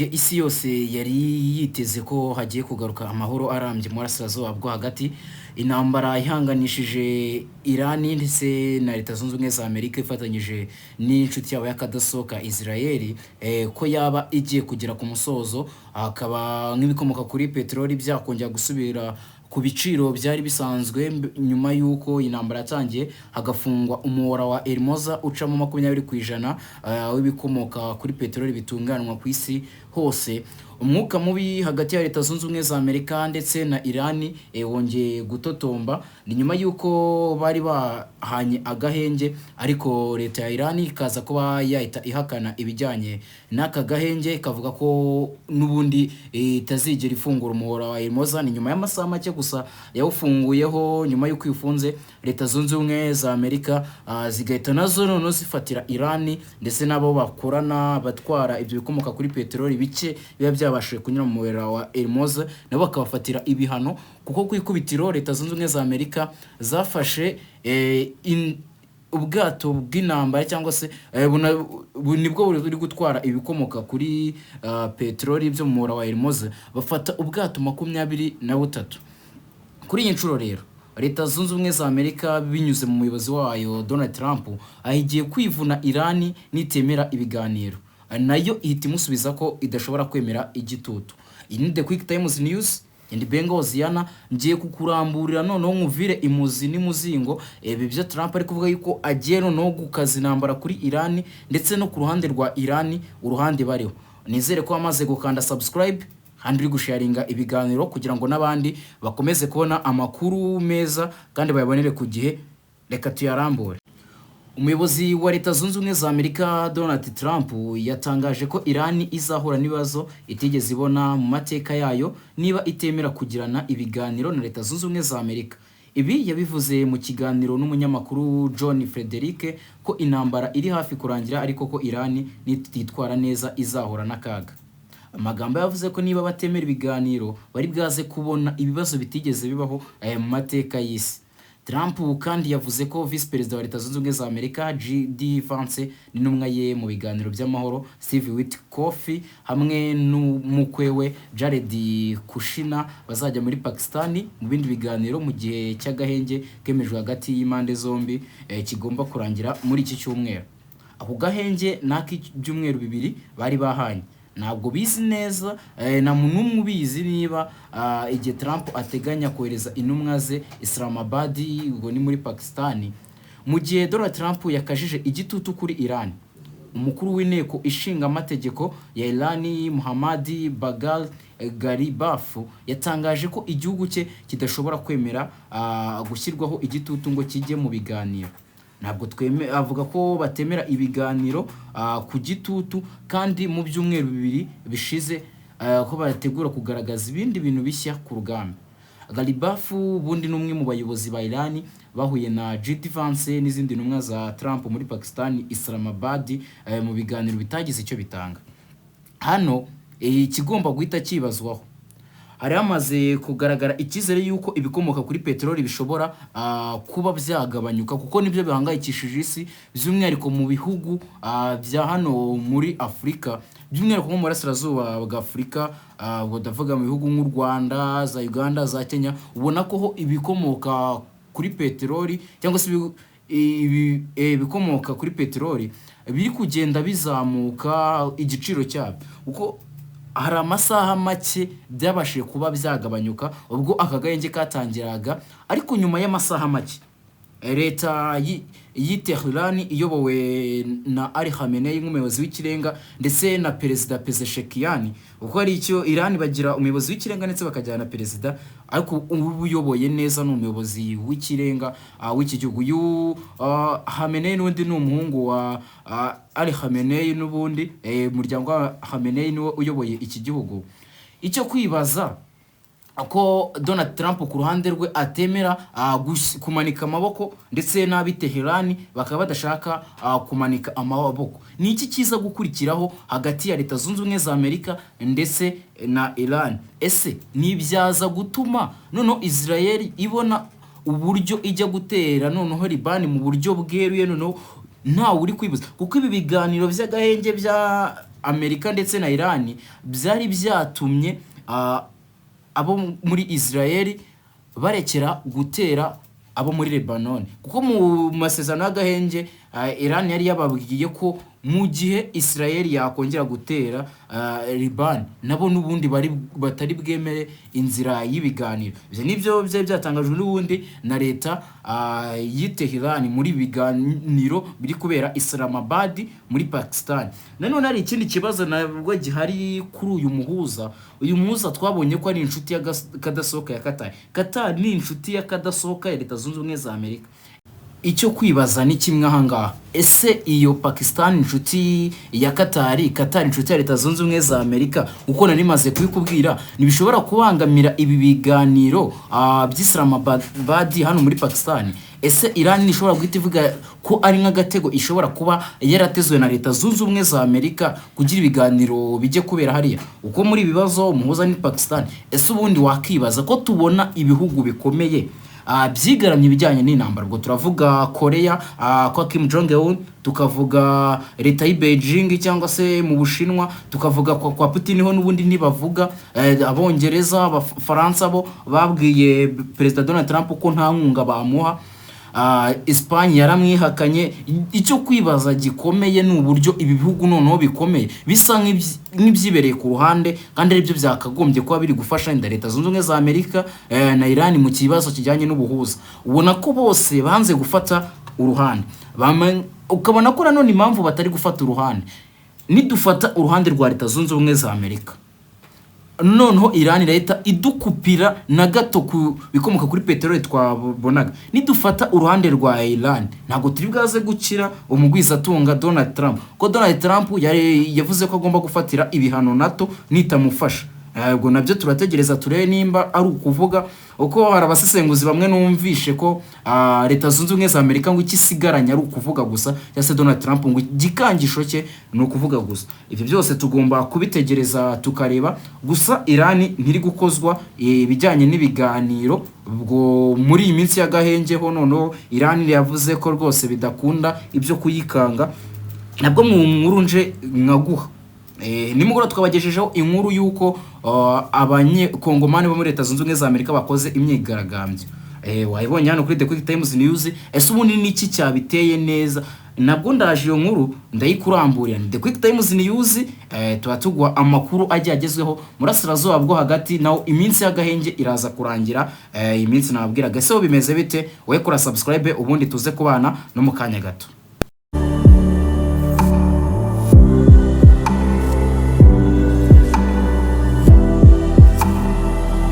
Gihe isi yose yari yiteze ko hagiye kugaruka amahoro arambye mu burasirazuba bwo hagati, intambara ihanganishije Irani ndetse na Leta Zunze Ubumwe za Amerika ifatanyije n'inshuti yabo y'akadasohoka Israel, ko yaba igiye kugera ku musozo, hakaba nk'ibikomoka kuri peteroli byakongera gusubira ku biciro byari bisanzwe nyuma y'uko intambara yatangiye, hagafungwa umuhora wa Hormuz ucamo 20% w'ibikomoka kuri peteroli bitunganywa ku isi hose. Umwuka mubi hagati ya Leta Zunze Ubumwe za Amerika ndetse na Irani wongeye gutotomba. Ni nyuma y'uko bari bahanye agahenge, ariko leta ya Irani ikaza kuba yahita ihakana ibijyanye n'aka gahenge, ikavuga ko n'ubundi itazigera ifungura umuhora wa Hormuz. Ni nyuma y'amasaha make gusa yawufunguyeho. Nyuma y'uko ifunze, Leta Zunze Ubumwe za Amerika zigahita nazo noneho zifatira Irani ndetse n'abo bakorana batwara ibyo bikomoka kuri peteroli bike biba byabashije kunyura mu muhora wa Hormuz, nabo bakabafatira ibihano, kuko ku ikubitiro Leta Zunze Ubumwe za Amerika zafashe ubwato bw'intambara cyangwa se nibwo buri gutwara ibikomoka kuri peteroli byo mu muhora wa Hormuz, bafata ubwato 23. Kuri iyi nshuro rero, Leta Zunze Ubumwe za Amerika binyuze mu muyobozi wayo Donald Trump ahigiye kwivuna Irani nitemera ibiganiro, nayo ihita imusubiza ko idashobora kwemera igitutu. Iyi ni The Quick Times News and Benga Hoziyana. Ngiye kukuramburira noneho nkuvire imuzi n'imuzingo ibi byo Trump ari kuvuga yuko agiye noneho gukaza intambara kuri Irani, ndetse no ku ruhande rwa Irani, uruhande bariho. Nizere ko wamaze gukanda subscribe kandi uri gusharinga ibiganiro kugira ngo n'abandi bakomeze kubona amakuru meza kandi bayabonere ku gihe. Reka tuyarambure. Umuyobozi wa Leta Zunze Ubumwe za Amerika Donald Trump yatangaje ko Irani izahura n'ibibazo itigeze ibona mu mateka yayo niba itemera kugirana ibiganiro na Leta Zunze Ubumwe za Amerika. Ibi yabivuze mu kiganiro n'umunyamakuru John Frederick ko intambara iri hafi kurangira, ariko ko Irani nititwara neza izahura n'akaga. Amagambo yavuze ko niba batemera ibiganiro bari bwaze kubona ibibazo bitigeze bibaho mu mateka y'isi. Trump kandi yavuze ko Visi Perezida wa Leta Zunze Ubumwe za Amerika JD Vance n'intumwa ye mu biganiro by'amahoro Steve Witkoff hamwe n'umukwe we Jared Kushner bazajya muri Pakistan mu bindi biganiro mu gihe cy'agahenge kemejwe hagati y'impande zombi kigomba kurangira muri iki cyumweru. Ako gahenge ni ak'ibyumweru 2 bari bahanye. Ntabwo bizi neza, nta muntu n'umwe ubizi niba igihe Trump ateganya kohereza intumwa ze Islamabad, ubwo ni muri Pakistan. Mu gihe Donald Trump yakajije igitutu kuri Iran, umukuru w'inteko ishinga amategeko ya Iran Muhammad Bagher Ghalibaf yatangaje ko igihugu cye kidashobora kwemera gushyirwaho igitutu ngo kijye mu biganiro. Ntabwo tweme, avuga ko batemera ibiganiro ku gitutu, kandi mu byumweru 2 bishize ko bategura kugaragaza ibindi bintu bishya ku rugamba. Ghalibaf ubundi ni umwe mu bayobozi ba Iran bahuye na JD Vance n'izindi ntumwa za Trump muri Pakistan Islamabad mu biganiro bitagize icyo bitanga. Hano ikigomba guhita kibazwaho, hari hamaze kugaragara icyizere y'uko ibikomoka kuri peteroli bishobora kuba byagabanyuka, kuko nibyo bihangayikishije isi, by'umwihariko mu bihugu bya hano muri Afurika, by'umwihariko nko mu burasirazuba bwa Afurika. Ubwo ndavuga mu bihugu nk'u Rwanda, za Uganda, za Kenya, ubona ko ho ibikomoka kuri peteroli cyangwa se ibikomoka kuri peteroli biri kugenda bizamuka igiciro cyabyo, kuko hari amasaha make byabashije kuba byagabanyuka ubwo aka gahenge katangiraga, ariko nyuma y'amasaha make leta y'i Tehran iyobowe na Ali Khamenei nk'umuyobozi w'ikirenga ndetse na Perezida Pezeshkian, kuko hari icyo Iran bagira umuyobozi w'ikirenga ndetse bakajyana na perezida, ariko ubu uyoboye neza ni umuyobozi w'ikirenga w'iki gihugu. Uyu Khamenei n'ubundi ni umuhungu wa Ali Khamenei, n'ubundi umuryango wa Khamenei niwo uyoboye iki gihugu. Icyo kwibaza, ko Donald Trump ku ruhande rwe atemera kumanika amaboko, ndetse n'ab'i Tehran bakaba badashaka kumanika amaboko, ni iki kiza gukurikiraho hagati ya Leta Zunze Ubumwe za Amerika ndetse na Iran? Ese nibyaza gutuma noneho Israel ibona uburyo ijya gutera noneho Libani mu buryo bweruye, noneho ntawe uri kwibuza, kuko ibi biganiro by'agahenge bya Amerika ndetse na Iran byari byatumye abo muri Israel barekera gutera abo muri Lebanon, kuko mu masezerano y'agahenge Iran yari yababwiye ko mu gihe Israel yakongera gutera Liban, nabo n'ubundi bari batari bwemere inzira y'ibiganiro. Ibyo nibyo byari byatangajwe n'ubundi na leta y'i Tehran muri biganiro biri kubera Islamabad muri Pakistan. Nanone hari ikindi kibazo nabwo gihari kuri uyu muhuza. Uyu muhuza twabonye ko ari inshuti ya kadasohoka ya Qatar. Qatar ni inshuti ya kadasohoka ya Leta Zunze Ubumwe za Amerika. Icyo kwibaza ni kimwe ahangaha: ese iyo Pakistan inshuti ya Qatar, Qatar inshuti ya Leta Zunze Ubumwe za Amerika, uko nari maze kubikubwira, ntibishobora kubangamira ibi biganiro by'Islamabad hano muri Pakistan? Ese Iran ishobora guhita ivuga ko ari nk'agatego ishobora kuba yaratezwe na Leta Zunze Ubumwe za Amerika kugira ibiganiro bijye kubera hariya, uko muri ibi bibazo umuhuza ni Pakistan? Ese ubundi wakibaza ko tubona ibihugu bikomeye byigaramye ibijyanye n'intambara, ubwo turavuga Korea kwa Kim Jong Un, tukavuga leta y'i Beijing cyangwa se mu Bushinwa, tukavuga kwa Putin ho n'ubundi ntibavuga, Abongereza, Abafaransa bo babwiye Perezida Donald Trump ko nta nkunga bamuha, Espagne yaramwihakanye. Icyo kwibaza gikomeye ni uburyo ibi bihugu noneho bikomeye bisa nk'ibyibereye ku ruhande, kandi aribyo byakagombye kuba biri gufasha inda Leta Zunze Ubumwe za Amerika na Iran mu kibazo kijyanye n'ubuhuza. Ubona ko bose banze gufata uruhande. Ukabona ko nanone impamvu batari gufata uruhande, nidufata uruhande rwa Leta Zunze Ubumwe za Amerika, noneho Iran irahita idukupira na gato ku bikomoka kuri peteroli twabonaga. Nidufata uruhande rwa Iran, ntabwo turi bwaze gukira umugwizatunga Donald Trump, ko Donald Trump yari yavuze ko agomba gufatira ibihano NATO nitamufasha. Ubwo nabyo turategereza turebe nimba ari ukuvuga, uko hari abasesenguzi bamwe numvishe ko Leta Zunze Ubumwe za Amerika ngo icyo isigaranye ari ukuvuga gusa, cyangwa se Donald Trump ngo igikangisho cye ni ukuvuga gusa. Ibyo byose tugomba kubitegereza tukareba. Gusa Iran ntiri gukozwa ibijyanye n'ibiganiro. Ubwo muri iyi minsi y'agahenge ho noneho Iran yavuze ko rwose bidakunda ibyo kuyikanga. Nabwo mu nkuru nje nkaguha, nimugoroba twabagejejeho inkuru y'uko Abanyekongomani bo muri Leta Zunze Ubumwe za Amerika bakoze imyigaragambyo. Wayibonye hano kuri The Quick Times News. Ese ubundi ni iki cyabiteye neza? Nabwo ndaje iyo nkuru ndayikuramburira. Ni The Quick Times News, tuba tuguha amakuru agiye agezweho murasirazuba bwo hagati. Naho iminsi y'agahenge iraza kurangira, iyi minsi nababwiraga. Ese ho bimeze bite? Wowe kora subscribe, ubundi tuze kubana no mu kanya gato.